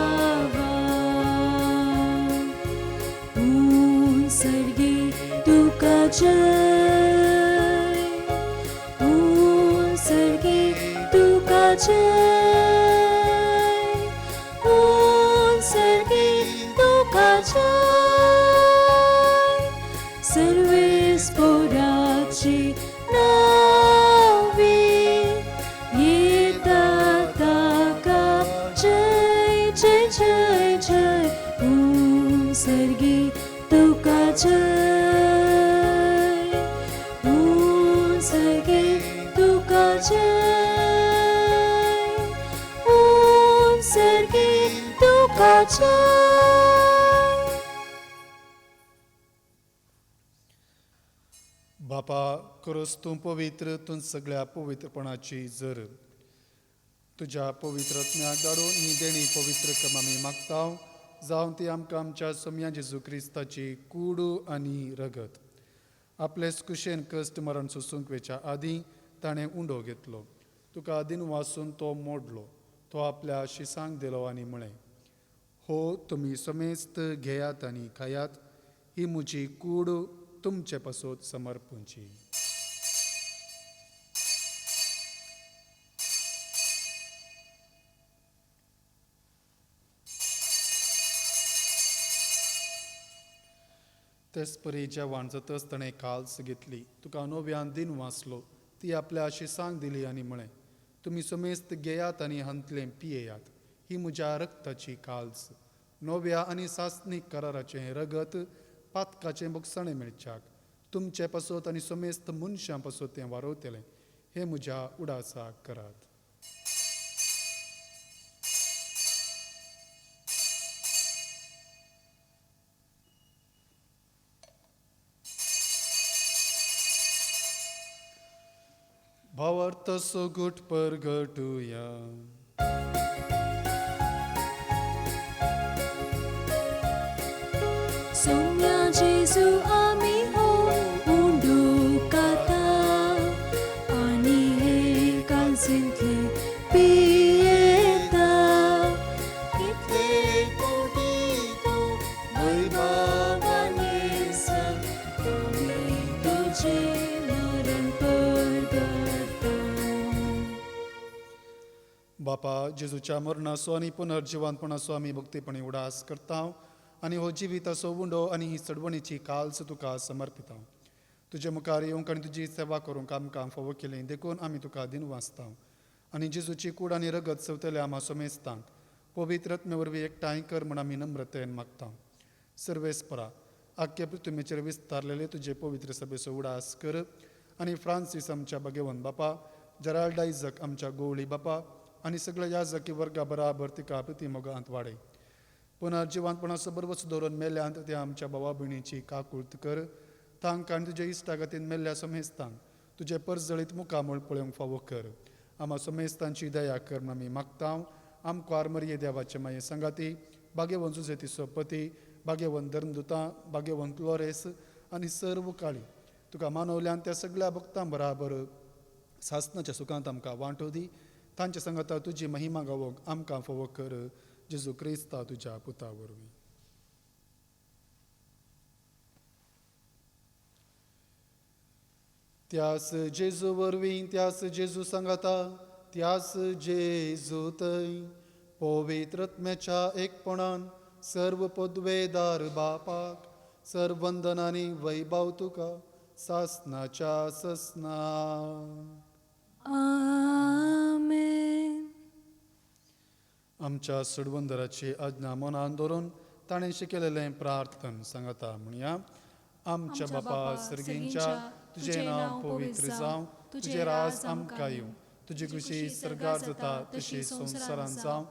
ऊन सर्गी तुका जय, ऊन सर्गी तुका जय, ऊन सर्गी तुका जय. सर्वेस्पोराची नावी येता ताका जय जय जय जय. ऊन सर्गी तुका जय, ऊन सर्गी तुका जय, ऊन सर्गी तुका जय. बापा, खरोच तूं पवित्र, तूं सगळ्या पवित्रपणाची जर. तुज्या पवित्र आत्म्याक धाडून ही देणी पवित्र कम आमी मागता, जावन ती आमकां आमच्या सोम्या जेजू क्रिस्ताची कूड आनी रगत. आपले कुशेन कश्ट मरण सोसूंक वेच्या आदीं ताणें उंडो घेतलो. तुका दिनवासून तो मोडलो. तो आपल्या शिसांक दिलो आनी म्हळें, हो तुमी समेस्त घेयात आनी खायात. ही म्हजी कूड तुमचे पासत समर्पूंची. तेच परी जेवण जातच ताणें काल्स घेतली. तुका नव्यान दिन वाचलो. ती आपल्या शिसांक दिली आनी म्हळें, तुमी समेस्त घेयात आनी हांतलें पियेयात. ही म्हज्या रक्ताची काल्स, नव्या आनी सासणीक कराराचें रगत, पातकाचें भोगसणें मेळच्याक तुमचे पासत आनी समेस्त मनशां पासत तें वारवतलें. हें म्हज्या उडासाक करात. भावार्थ सोगूट परगटुया. सोम्या जेजू आमी हो उंडो खाता आनी हे कालसींतले पियेता. कितले कोटी तूं वैभवाने आमी तुजें मरण परगटा. बापा, जेजूच्या मरणाचो आनी पुनर्जिवंतपणाचो आमी भक्तीपणी उडास करता आनी हो जिविताचो उंडो आनी ही चडवणीची काल्स तुका समर्पिता. तुजे मुखार येवंक आनी तुजी सेवा करूंक आमकां फावो केली देखून आमी तुका दिन वाचता आनी जेजूची कूड आनी रगत सवतल्या आमा सोमेस्तांक पवित्र आत्मे वरवीं एकठांय कर म्हूण आमी नम्रतेन मागता. सर्वेस्परा आख्खे पृथ्वीचेर विस्तारलेले तुजे पवित्र सभेचो उडास कर आनी फ्रांसीस आमच्या भगेवन बापा, जेराल्ड आयजक आमच्या गोवळी बापा आनी सगळ्या याजकी वर्गा बराबर तिका प्रतिमोगांत वाडय. पुनर्जिवंतपणाचो बरवच दवरून मेल्यांत त्या आमच्या भावा भयणीची काकूळत कर. तांकां आनी तुजे इश्टागतीन मेल्ल्या समेस्तांक तुजे परजळीत मुखामळ पळोवंक फावो कर. आमा समेस्तांची दया कर म्हूण आमी मागता. आमकां आरमरिये देवाचे माये सांगाती भाग्यवंत जुजेती पती, भाग्यवंत धर्मदुतां, भाग्यवंत लोरेस आनी सर्व काळी तुका मानवल्यान त्या सगळ्या भक्तां बराबर सासनाच्या सुखांत आमकां वांटो दी. तांच्या सांगाता तुजी महिमा गावोंक आमकां फावो कर. जेजू क्रिस्ता तुज्या पुता वरवीं. त्यास जेजू वरवीं, त्यास जेजू सांगाता, त्यास जेजू थंय पवित्र आत्म्याच्या एकपणान सर्व पदवेदार बापाक सर्व वंदनांनी वैभव तुका सासनाच्या ससना. आमेन. आमच्या सुडवंदराची आज्ञा मनान दवरून ताणें शिकयलेलें प्रार्थन सांगता म्हणया. आमच्या बापा सर्गींच्या, तुजें नांव पवित्र जावं, तुजें राज आमकां येवं, तुजी खुशी सर्गार जाता तशी संवसारांत जावं.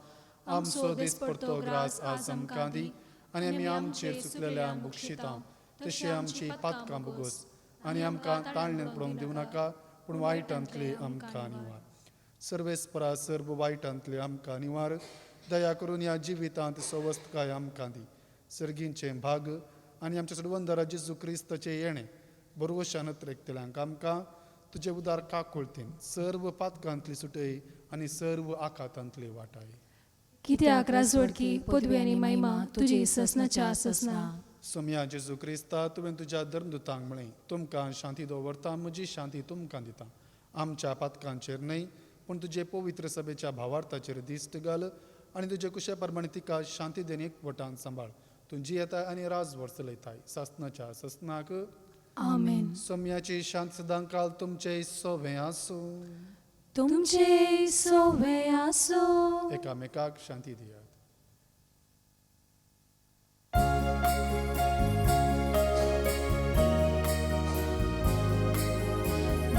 आमचो दिसपडतो ग्रास आज आमकां दी आनी आमी आमचेर चुकलेल्या बक्षिता तशी आमची पातकां भोगोस आनी आमकां ताळण्यात पडोवंक दिवं नाका, पूण वायटांतली आमकां निवार. सर्वेस्परा सर्व वायटांतली आमकां निवार. दया करून ह्या जिवितांत सवस्तकाय आमकां दी. सर्गींचें भाग आनी आमच्या सडवंदरा जेजू क्रिस्ताचें येणें बरवशान अत्रेकतल्यांक आमकां तुजे उदार काकुळतीन सर्व पातकांतली सुटय आनी सर्व आखातांतली वाटाय. कित्याक राजवडकी पदवी आनी महिमा तुजी ससनाच्या ससना. सोमया जेजू क्रिस्ता, तुवें तुज्या धर्मदुतांक म्हळें, तुमकां शांती दवरता, म्हजी शांती तुमकां दिता. आमच्या पातकांचेर न्हय पूण तुजे पवित्र सभेच्या भावार्थाचेर दिश्ट घाल आनी तुजे कुशे प्रमाणे तिका शांती देन एकवटान सांबाळ. तूं जियेताय आनी राजवट चलयताय सासनाच्या ससनाक. आमेन. सोमयाची शांत सदांकाल तुमचे सोवे आसूं. तुमचे सोवे आसूं. एकामेकाक शांती दियात.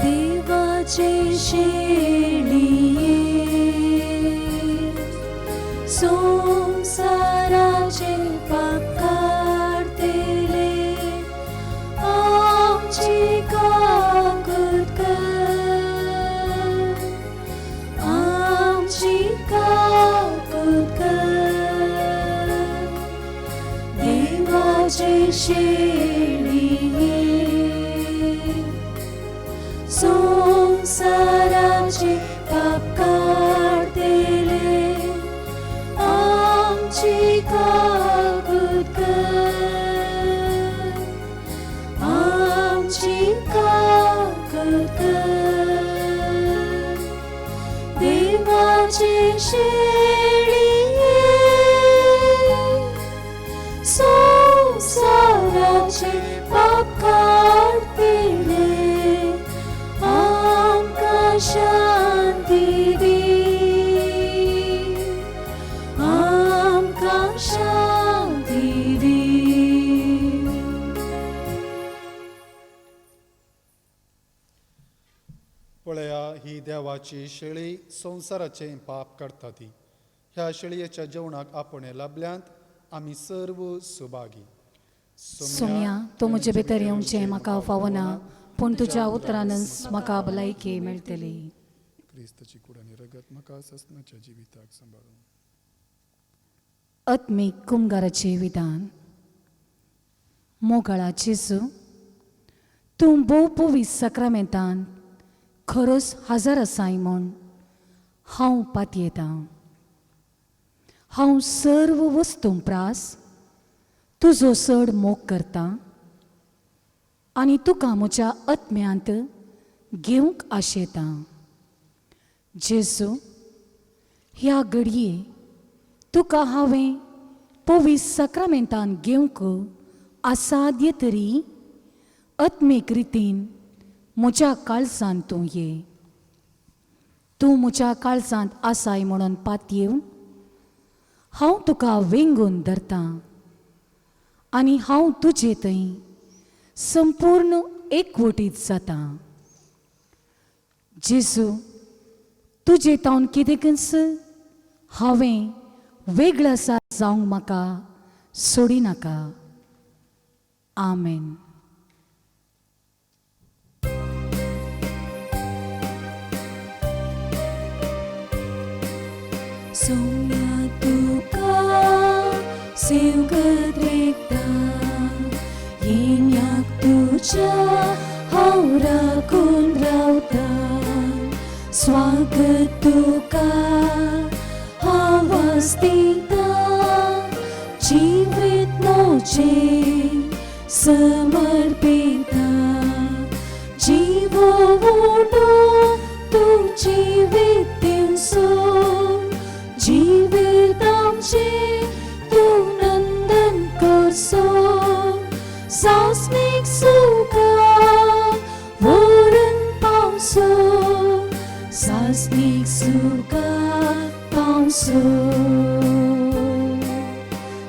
देवाचे शेळये संसाराचे पाप काडतले, आमची काकूत कर, आमची काकूत कर. देवाचे शेळये संसाराचे पाप काडतले, आमची काकूत कर, आमची काकूत कर. देवाचे शेळये संसाराचे पाप काडतले, आमकां शांती दी, आमकां शांती दी. पळया ही देवाची शेळी संवसाराचें पाप काडटा ती. ह्या शेळयेच्या जेवणाक आपण लाभल्यांत आमी सर्व सुभागी. सोमया, तूं म्हजे भितर येवचें म्हाका फावना, पूण तुज्या उतरानच म्हाका भलायकी मेळटली. क्रिस्ताची कूड आनी रगत म्हाका ससनाच्या जिविताक सांबाळूं. आत्मीक कुमगाराचें विधान. मोगाळा जेजू, तूं भोव पवित्र साक्रामेंतान खरोच हजर आसाय म्हूण हांव पातयेतां. हांव सर्व वस्तूं प्रास तुजो चड मोग करता आनी तुका म्हज्या आत्म्यांत घेवंक आशेतां. जेजू, ह्या घडये तुका हांवें पवित्र साक्रामेंतान घेवंक असाध्य तरी आत्मीक रितीन म्हज्या काळजांत तूं ये. तूं म्हज्या काळजांत आसाय म्हणून पातयेवन हांव तुका वेंगून धरतां आनी हांव तुजे थंय संपूर्ण एकवटीत जातां. जेजू, तुजे तावन कितेंकच हांवें वेगळो आसा जावंक म्हाका सोडिनाका. आमेन. सोम्या तुका सेवगत रेखता, येण्याक तुज्या हांव राखून रावता. स्वागत तुका हांव दिता, जिवीत म्हजें समर्पिता. जिवो उणो तूं जिवीत दिवन सोड, जिवीत आमचें तूं नंदन करसो. सासणीक सुखा व्हरून पावसो, सासणीक सुखा पावसो.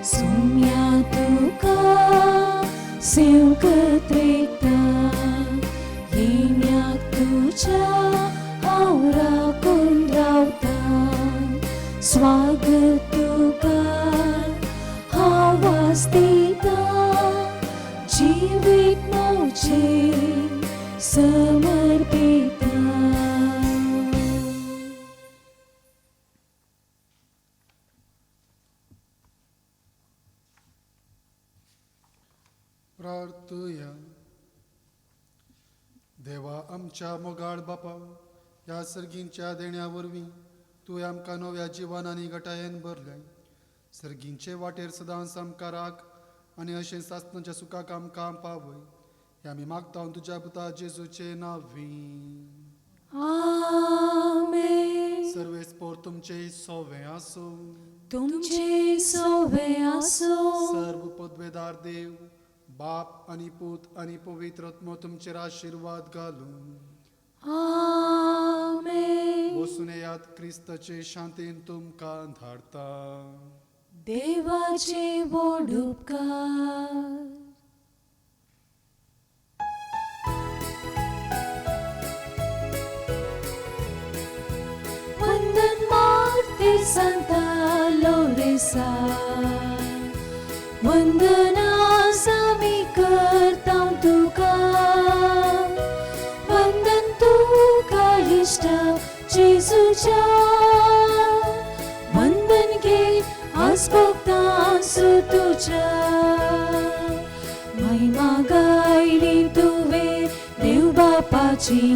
सोम्या तुका सेवकत रेखता, येण्याक तुज्या हांव राखून रावता. स्वागत तुका हांव दिता, जिवीत म्हजें समर्पिता. प्रार्थुया. देवा आमच्या मोगाळ बापा, ह्या सर्गींच्या देण्या वरवीं तुवें आमकां नव्या जिवन आनी घटायेन भरलें. सर्गींचे वाटेर सदांच आमकां राख आनी अशें सासणाच्या सुखाक आमकां पावय. हें आमी मागता तुज्या पुता जेजूचे नांवी. आमेन. सर्वेस्पोर तुमचे सोवे आसूं. तुमचे सोवे आसूं. सर्व पदवेदार देव बाप आनी पूत आनी पवित्र आत्मो तुमचेर आशिर्वाद घालूं. आमेन. वसून येयात, क्रिस्ताचे शांतीन तुमकां धाडता. देवाचे व्हड उपकार. वंदन मार्ती सांता लोरेसा, वंदना आमी करता तुका. वंदन तुका इश्टा जेजूच्या, वंदन घे आज भक्तांसू तुज्या. महिमा गायली तुवें देव बापाची,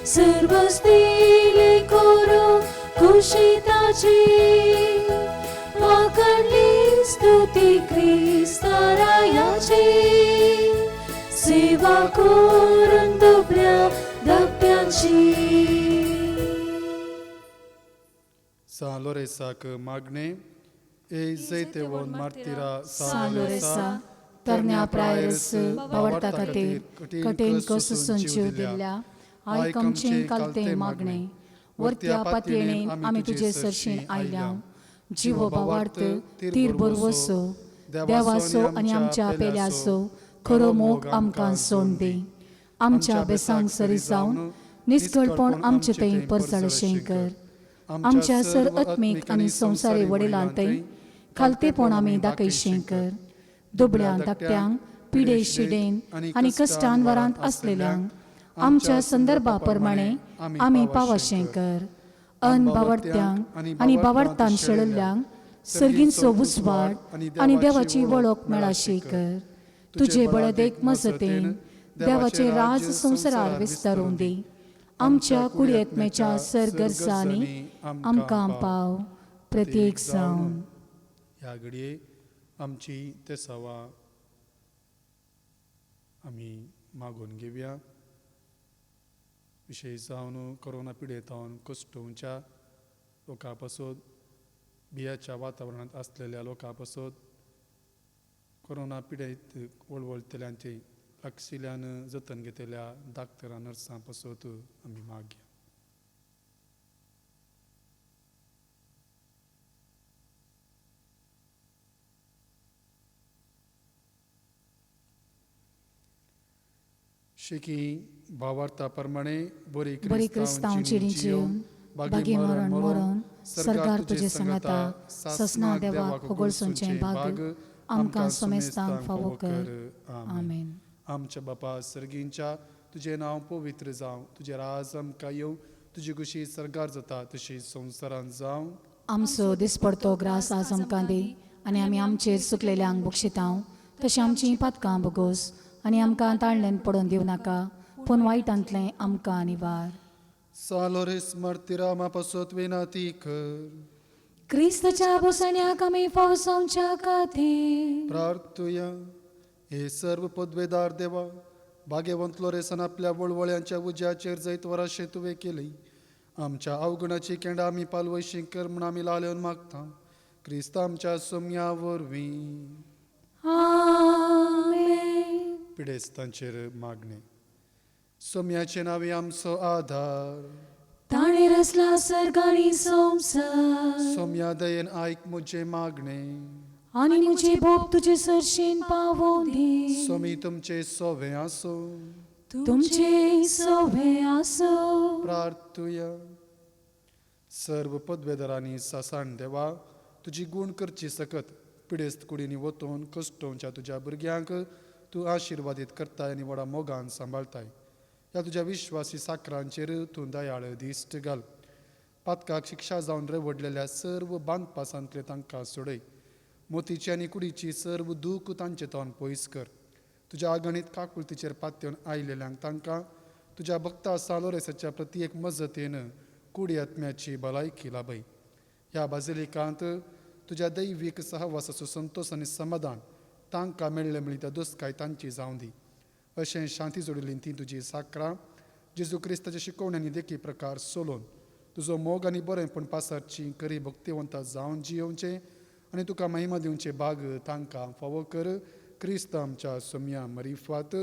सर्वच दिले करूं खुशी ताची. वाकडली स्तुती क्रिस्तारायाची, सेवा करून दुबळ्या धाकट्यांची. सान लोरेसाक मागणें. ए जैतेवन मार्तिरा सान लोरेसा, तरण्या प्रायस बावडता खातीर कठीण कसून जीव दिल्ल्या, आयक आमचें कालतें मागणें. वरत्या पातयेणेन आमी तुजे सरशीं आयल्या. जिवो बावार्थ तीर बरवसो देवाचो आनी आमच्या पेल्याचो खरो मोग आमकां सोंड दी. आमच्या बेसांक सरी जावन निस्कळपण आमचे थंय परसाळशें कर. आमच्या सर आत्मीक आनी संवसारी वडिलां थंय खालतेपण आमी दाखयशें कर. दुबळ्या धाकट्यांक, पिडे शिडेन आनी कश्टान वरांत आसलेल्यांक आमच्या संदर्भा प्रमाणे आमी पावाशें कर. अन बावडत्यांक आनी बावडतान शेळिल्ल्यांक सर्गींचो उजवाड आनी देवाची वळख मेळाशी कर. तुजे बळदेक मजतीन देवाचे राज संवसारार विस्तारून दी. आमच्या कुडयेतमेच्या सर गरजांनी आमकां पाव प्रत्येक जावन. ह्या घडये आमची तेसावा आमी मागून घेवया. विशेश जावन कोरोना पिडेतावन कश्टोवच्या लोकां पासत, भियाच्या वातावरणांत आसलेल्या लोकां पासत, कोरोना पिडेत वळवळटल्यांची लागशिल्ल्यान जतन घेतल्या डाक्टरां नर्सां पासत आमी मागया. शेकी भावार्था प्रमाणे बरी बरी क्रिस्तांव चिडीं जिवन बागी मरण मरोन सरकार तुजे सांगाता ससना देवाक होगळसुंचें भाग आमकां समेस्तांक फावो कर. आमेन. आमच्या बापा सर्गींच्या, तुजें नांव पवित्र जावं, तुजें राज आमकां येवं, तुजी खुशी सर्गार जाता तशी संवसारांत जावं. आमचो दिसपडतो ग्रास आज आमकां दी आनी आमी आमचेर सुकलेल्यांक बक्षितांव तशें आमचीं पातकां बोगोस आनी आमकां ताळल्यान पडोवन दिवं नाका, पूण वायटांतलें आमकां निवार. सालोरेस मार्तिरामा पासत विनाती कर. क्रिस्तच्या बोसण्याक आमी फावो जावच्या खातीर प्रार्थुया. हे सर्व पदवेदार देवा, भाग्यवंत लोरेसान आपल्या वळवळ्यांच्या उज्याचेर जैत वराशें तुवें केली. आमच्या अवगुणाची केंडा आमी पालवशी कर म्हूण आमी लालेवन मागता, क्रिस्त आमच्या सोम्या वरवीं. आमेन. पिडेस्तांचेर मागणें. सोम्याचे नांवे आमचो आधार, ताणें रचला सर्ग आनी संवसार, सोम्या दयेन आयक म्हजें मागणें. आनी म्हजी बोब तुजे सरशीन पावोवं दी. सोमी तुमचे सोवे आसूं. तुमचे सोवे आसूं. प्रार्थुया. सर्व पदवेदारांनी सासाण देवा, तुजी गूण करची सकत पिडेस्त कुडींनी वतून कश्टोवच्या तुज्या भुरग्यांक तूं आशिर्वादीत करताय आनी व्हडा मोगान सांबाळताय. ह्या तुज्या विश्वासी साकरांचेर तूं दयाळ दिश्ट घाल. पातकाक शिक्षा जावन रेवडलेल्या सर्व बांदपासांतले तांकां सोडय. मोतीची आनी कुडीची सर्व दूख तांचे तोंड पयस कर. तुज्या आगणीत काकुळतीचेर पातयेवन आयलेल्यांक तांकां तुज्या भक्ता सालोरेसाच्या प्रती एक मजतीन कुडी आत्म्याची भलायकी लाभय. ह्या बाजिलिकांत तुज्या दैवीक सहवासाचो संतोश आनी समाधान तांकां मेळ्ळें म्हळी त्या दोस्काय तांची जावं दी. अशें शांती जोडिल्ली ती तुजी साकरां जेजू क्रिस्ताच्या शिकवण्यांनी देखी प्रकार सोलोवन तुजो मोग आनी बरेंपण पासारची करी भक्तिवंता जावन जियोवचें आनी तुका महिमा दिवचे भाग तांकां फावो कर. क्रिस्त आमच्या सोम्या मरिफात.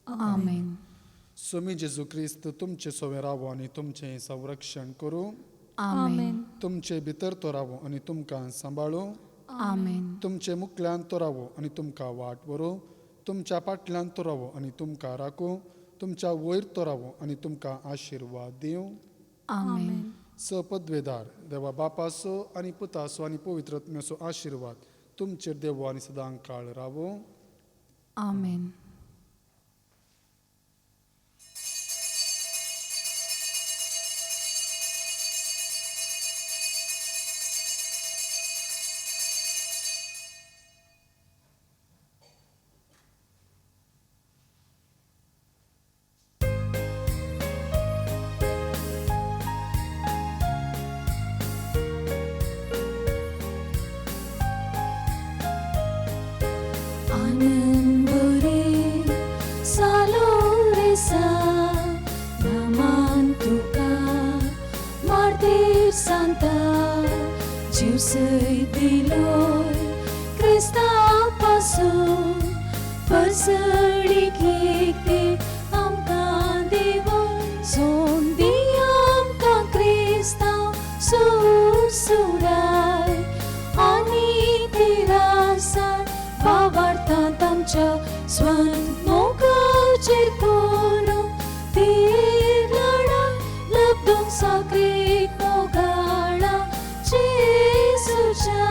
आमेन. सोमी जेजू क्रिस्त तुमचे सोवे रावो आनी तुमचें संरक्षण करूं. आमेन. तुमचे भितर तो रावो आनी तुमकां सांबाळूं. आमेन. तुमचे मुखल्यान तो रावो आनी तुमकां वाट व्हरूं. तुमच्या फाटल्यान तो रावो आनी तुमकां राखूं. तुमच्या वयर तो रावो आनी तुमकां आशिर्वाद दिवं. आमेन. स पदवेदार देवा बापासो आनी पुतासो आनी पवित्र आत्म्याचो आशिर्वाद तुमचेर देवो आनी सदां काळ रावो. आमेन. आनंद सालोरेसा नमान तुका मार्तीर सांता जीव सयत दिलोय क्रिस्ता पासून परसडी घेते आमकां देवा सोंदी आमकां क्रिस्तांव सुरसुराय आनी तिरासान बाबार्थांत आमच्या स्वंत मोगाचेर करून तीर लढाय लब्दूंक साकरीक मोगाळा जेजूच्या.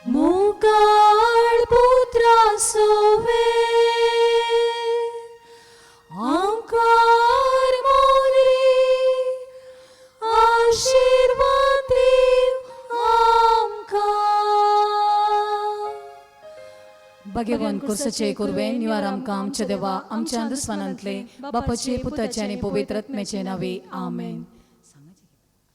मोगाळ पुत्रा सोवे आंकार मोरी आशिर्वाद दीव आमकां. भगवान कुर्सचे कुर्वे निवार आमकां आमच्या देवा आमच्या दुस्मानांतले बापाचे पुताचे आनी पवित्र आत्म्याचे नावे. आमेन.